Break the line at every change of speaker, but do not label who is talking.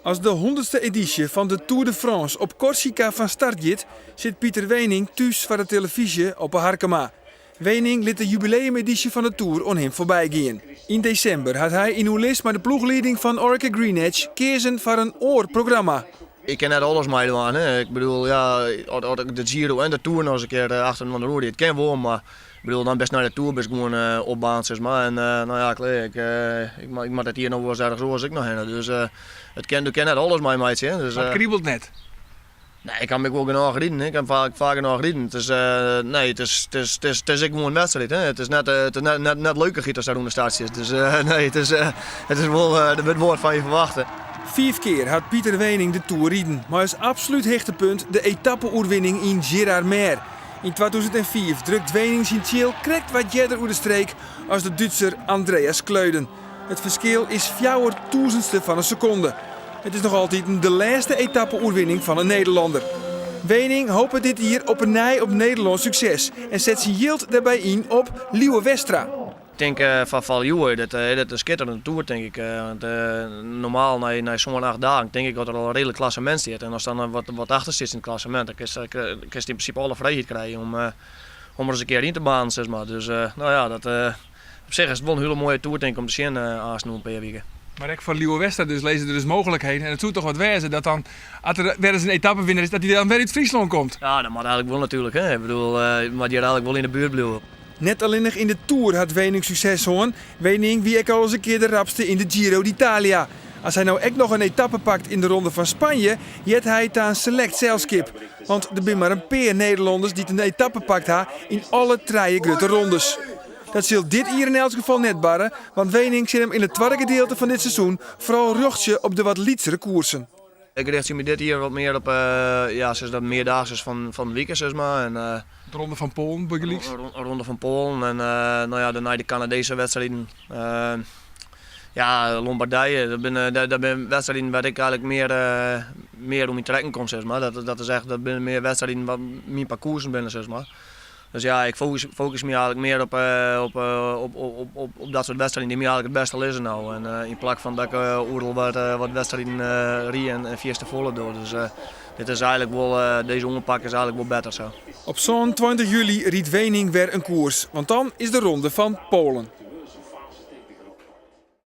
As de hûndertste edysje fan de Tour de France op Korsika fan start giet, sit Pieter Weening thús foar de telefyzje op 'e Harkema. Weening lit de jubileumedysje fan de Tour oan him foarby gean. Yn desimber hat hy yn oerlis mei de ploechlieding fan Orica GreenEdge keazen foar in oar programma.
Ik kin net alles meidwaan. Hè. Ik bedoel, ja, as ik de Giro en de Tour noch eens in kear achter inoar oer, it kin wol, mar ik bedoel, dan bist nei de Tour bist gewoan opbaarnd, sis mar. En no ja, klear, ik moat dit jier noch wolris ergens oars ek noch hinne. Dus it kin, do kin net alles meimeitsje. Hè. Dus,
Mar it kribelt net?
Nee, ik ha ek wol genôch riden. Ik ha faak, faak genôch riden. It is, nee, it is, it is, it is, it is ek gewoan in wedstriid. Hè. It is net, it is net, net, net leukichheid ast dêr oan de start stiest. Dus nee, it is wol, der wurdt wol wat fan je ferwachte.
Fiif kear hat Pieter Weening de Tour riden, mei as absolút hichtepunt de etappe-oerwinning yn Gérardmer. Yn 2005 drukt Weening syn tsjil krekt wat earder oer de streek as de Dútser Andreas Klöden. It ferskil is fjouwer tûzenste fan in sekonde. It is noch altiten de lêste etappe-oerwinning fan in Nederlander. Weening hopet dit jier op 'e nij op Nederlânsk sukses en set syn jild dêrby yn op Lieuwe Westra.
Ik tink foar Lieuwe dat it in skitterende toer tink ik. Want normaal nei sân, acht dagen tink ik dat der al in reedlik klassemint stiet. En ast dan wat achter stiest yn it klassemint, dan kinst yn prinsipe alle frijheid krije om der ris in kear yn te banen sis mar. Dus no ja, dat op sich is it wol in hiele moaie toer tink ik om te sjen aanst oer in pear wike.
Mar ek foar Lieuwe Westra dus lizze der dus mooglikheden en it soe toch wat wêze dat dan as der wer ris in etappewinner is dat dy dan wer út Fryslân komt.
Ja, dat moat eigenlik wol natuerlik hè. Ik bedoel, moat hjir eigenlik wol yn de buert bliuwe.
Net allinnich yn de Tour hat Weening sukses hân, Weening wie ek al ris in kear de rapste yn de Giro d'Italia. As hy no ek noch in etappe pakt yn de Ronde fan Spanje, heart hy ta in selekt selskip. Want der binne mar in pear Nederlanners dy't in etappe pakt ha yn alle trije grutte rondes. Dat sil dit jier yn elts gefal net barre, want Weening sil him yn it twadde gedielte fan dit seizoen foaral rjochtsje op de wat lytsere koersen.
Ik rjochtsje my dit jier wat mear op ja, sis dat meardaagses fan de wike, sis mar. En,
de Ronde fan Poalen bygelyks?
Ronde fan Poalen en no ja, dêrnei de Kanadese wedstriden. Ja, Lombardije, dat binne, dat binne wedstriden wêr't ik eigenlik mear, mear oer myn trekken kom, sis mar. Dat, dat is echt, dat binne mear wedstriden wat myn parkoersen binne, sis mar. Dus ja, ik focus my eigenlik mear op, op, op, op, op, op dat soart wedstriden dy't my eigenlik it bêste lizze no. En yn plak fan dat ik oeral wat, wat wedstriden rie en fierste folle doch. Dus dit is eigenlik wol, dizze oanpak is eigenlik wol better sa.
Op 27 july rydt Weening wer in koers, want dan is de Ronde fan Poalen.